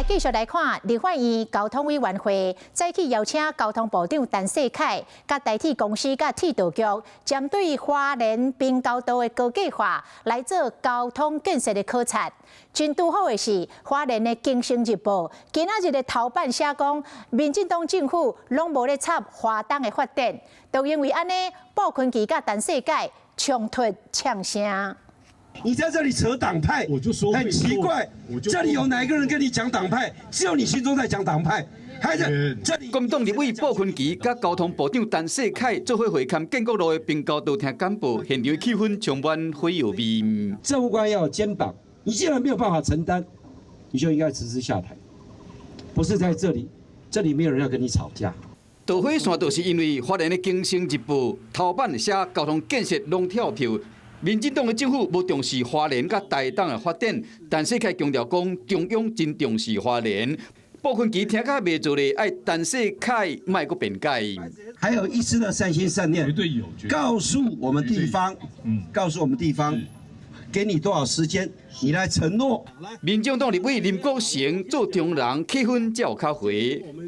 繼續來看立法院交通委員會早起邀請交通部長陳世凱、佮台鐵公司、佮鐵道局，針對花蓮平交道的高架化來做交通建設的考察。真拄好的是，花蓮的《經生日報》今仔日的頭版寫講，民進黨政府攏無咧插花東的發展，就因為按呢，傅崐萁佮陳世凱衝突嗆聲。你在這裡扯黨派，我就說很奇怪，這裡有哪一個人跟你講黨派？只有你心中在講黨派。還是這裡？國民黨立委傅崐萁佮交通部長陳世凱做伙會勘建國路的平交道聽簡報，現場氣氛充滿火藥味。政務官要有肩膀，你既然沒有辦法承擔，你就應該辭職下台。不是在這裡，這裡沒有人要跟你吵架。導火線就是因為花蓮的《經生日報》頭版寫交通建設攏跳票。民進黨的政府無重視花蓮佮台東的發展，陳世凱強調講中央真重視花蓮。傅崐萁聽甲袂做咧，愛陳世凱莫閣辯解。還有一絲的善心善念，絕對有，告訴我們地方，告訴我們地方，給你多少時間，你來承諾。民眾黨立委林國成做中人，氣氛才有較和。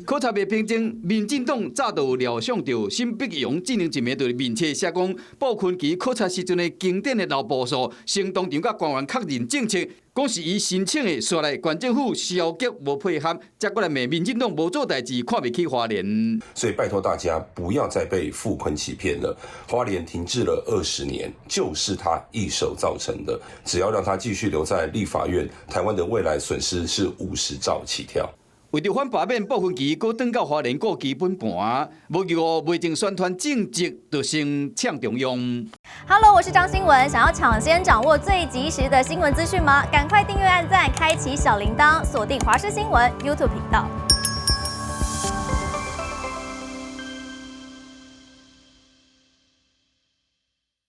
考察袂平靜，民進黨早就料想著沈碧榮進前一暝佇面冊寫講，傅崐萁考察時陣的經典的老步數，先當場佮官員確認政策，講是伊申請的，煞來縣政府消極無配合，才閣來罵民進黨無做代誌，看袂起花蓮。所以拜託大家不要再被傅崐萁騙了。花蓮停滯了20年，就是他一手造成的。只要讓他繼續留在立法院，台灣的未來損失是50兆起跳。為著反罷免，傅崐萁閣轉到花蓮顧基本盤，無意外袂前宣傳政績，就先嗆中央。 Hello，我是張新聞，想要搶先掌握最及時的新聞資訊嗎？趕快訂閱、按讚、開啟小鈴鐺，鎖定華視新聞 YouTube 頻道。